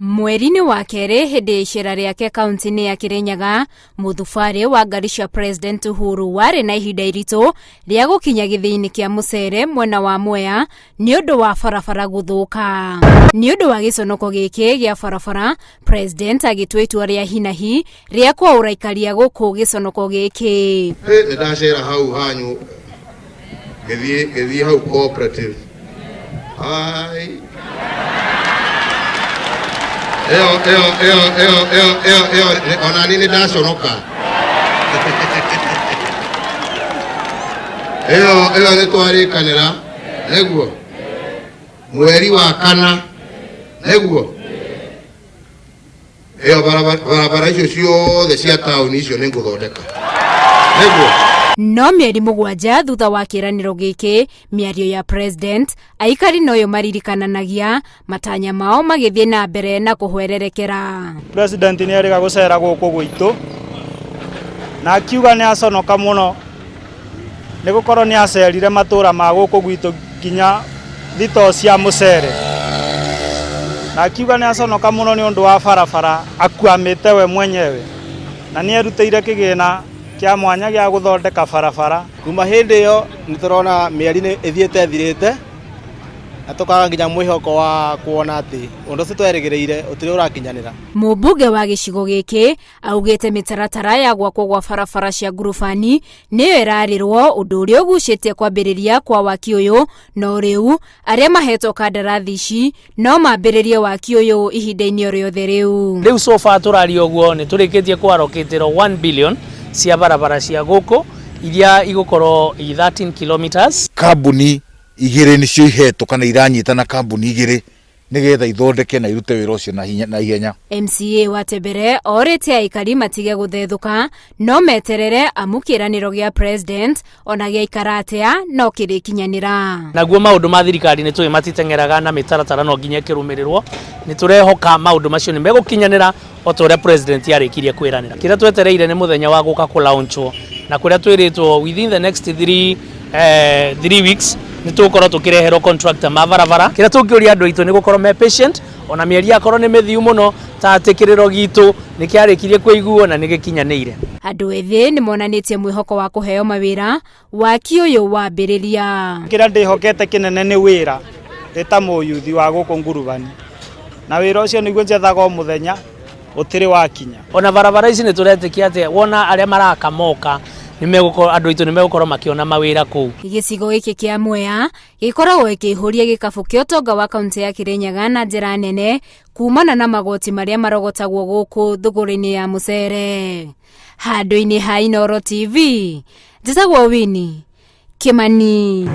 Mweri-inĩ wa kerĩ hĩndĩ ya icera rĩake kaunti-inĩ ya Kirinyaga, mũthubarĩ wa ngari cia President Uhuru warĩ na ihinda iritũ rĩa gũkinya gĩthĩi-inĩ kĩa mũcere mwena wa Mwea nĩ ũndũ wa barabara gũthũka. Nĩ ũndũ wa gĩconoko gĩkĩ gĩa barabara, President agĩtua itua rĩa hinahi rĩa kwaũra aikaria gũkũ gĩconoko gĩkĩ. Nĩ ndacera hau hanyu ngĩthiĩ hau cooperative. Ai. Ĩyo ĩyo ĩyo ĩyo ĩyo ĩyo ĩyo ona niĩ nĩ ndaconoka. Ĩyo ĩyo nĩ twarĩkanĩra nĩguo mweri wa kana nĩguo ĩyo barabara icio ciothe cia taũni icio nĩ ngũthondeka nĩguo. No mĩeri 7 thutha wa kĩĩranĩro gĩkĩ, mĩario ya President, aikari noyo maririkananagia matanya mao magĩthiĩ na mbere na kũhwererekera. President nĩ erĩga gũcera gũkũ gwitũ na akiuga nĩ aconoka mũno nĩ gũkorwo nĩ acerire matũra ma gũkũ gwitũ nginya thitoo cia mũcere, na akiuga nĩ aconoka mũno nĩ ũndũ wa barabara akuamĩte we mwenyewe, na nĩ erutĩire kĩgĩna kĩa mwanya gĩa gũthondeka barabara. Kuma hĩndĩ ĩyo nĩ tũrona mĩeri nĩ ĩthiĩte ĩthirĩte na tũkaga nginya mwĩhoko wa kuona atĩ ũndũ ũcio twerĩgĩrĩire ũtirĩ ũrakinyanĩra. Mũmbunge wa gĩcigo gĩkĩ augĩte mĩtaratara ya gwakwo gwa barabara cia ngurubani nĩyo ĩrarĩrwo, ũndũ ũrĩa ũgucĩtie kwambĩrĩria kwa waki ũyũ, no rĩu arĩa mahetwo kandarathi ici no mambĩrĩrie waki ũyũ ihinda-inĩ o rĩothe rĩu. Rĩu so far tũraria ũguo nĩ tũrĩkĩtie kũarokĩtĩrwo 1 billion cia barabara cia gũkũ iria igũkorwo i 13 kilometers. Kambuni igĩrĩ nĩcio ihetwo kana iranyitana kambuni igĩrĩ nĩgetha ithondeke na irute wĩra ũcio na ihenya. MCA wa Tembere orĩtie aikari matige gũthethũka no meterere amu kĩĩranĩro gĩa President ona gĩaikara atĩa no kĩrĩkinyanĩra. Naguo maũndũ ma thirikari nĩ tũĩ matiteng'eraga na mĩtaratara no nginya ĩkĩrũmĩrĩrwo, nĩ tũrehoka maũndũ macio nĩ megũkinyanĩra o ta ũrĩa President arĩkirie kwĩranĩra. Kĩrĩa twetereire nĩ mũthenya wa gũka kũlaunchwo na kũrĩa twĩrĩtwo within the next 3 weeks nĩ tũgũkorwo tũkĩreherwo contractor ma barabara. Kĩrĩa tũngĩũria andũ aitũ nĩ gũkorwo me patient, ona mĩeri yakorwo nĩ mĩthiu mũno, ta atĩ kĩrĩro gitũ nĩ kĩarĩkirie kũiguo na nĩ gĩkinyanĩire. Andũ ethĩ nĩ monanĩtie mwĩhoko wa kũheo mawĩra waki ũyũ wambĩrĩria. Kĩrĩa ndĩhokete kĩnene nĩ wĩra ndĩ ta mũyuthi wa gũkũ ngurubani, na wĩra ũcio nĩguo njethaga o mũthenya ũtirĩ wakinya. Ona barabara ici nĩ tũretĩkia atĩ wona arĩa maraka moka nĩ megũkorwo andũ aitũ nĩ megũkorwo makĩona mawĩra kũu. Gĩcigo gĩkĩ kĩa Mwea gĩkoragwo gĩkĩihũria gĩkabũ kĩa ũtonga wa kaunti ya Kirinyaga na njĩra nene kumana na magoti marĩa marogotagwo gũkũ thũgũrĩ-inĩ ya mũcere. Handũ-inĩ ha Inooro TV, njĩtagwo Winnie Kimani.